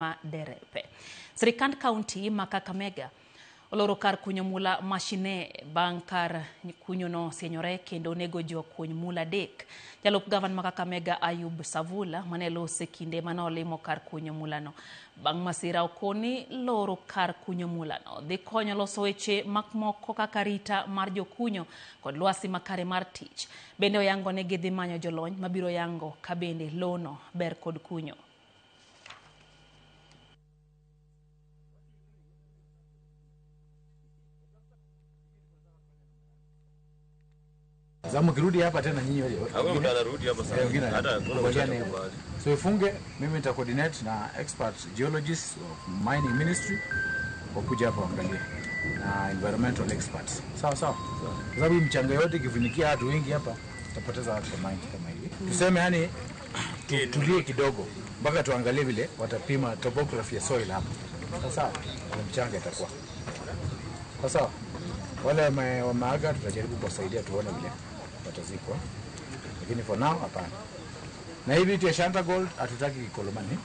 Derepe. Sirikand kaunti ma Kakamega oloro kar kunyo mula mashine bang' kar kunyono sienyore kendo nego jokuny mula 3. Jalup gavana ma Kakamega Ayub Savula mane lose kinde mane olimo kar kunyo mulano. Bang' masira okoni loro kar kunyo mulano dhi konyo loso weche moko kaka rita mar jokunyo kod lwasi makare mar tich. Bende oyango ni gidhi manyo jolony mabiro yango ka bende lono ber kod kunyo. Sasa mkirudi hapa tena nyinyi wengine anarudi hapa sasa. Hata kubaliana hivyo. So ifunge, mimi nita coordinate na expert geologists of mining ministry wakuja hapa waangalie na environmental experts. Sawa sawa. Kwa sababu mchanga yote ikifunikia watu wengi hapa tutapoteza watu kwa mine kama hivi. Tuseme yani tulie kidogo mpaka tuangalie vile watapima topography ya soil hapa. Sawa sawa. Mchanga itakuwa. Sawa sawa. Wale wameaga tutajaribu kuwasaidia tuone vile watazikwa, lakini for now hapana. Na hivi vitu ya Shanta Gold hatutaki Kikolomani.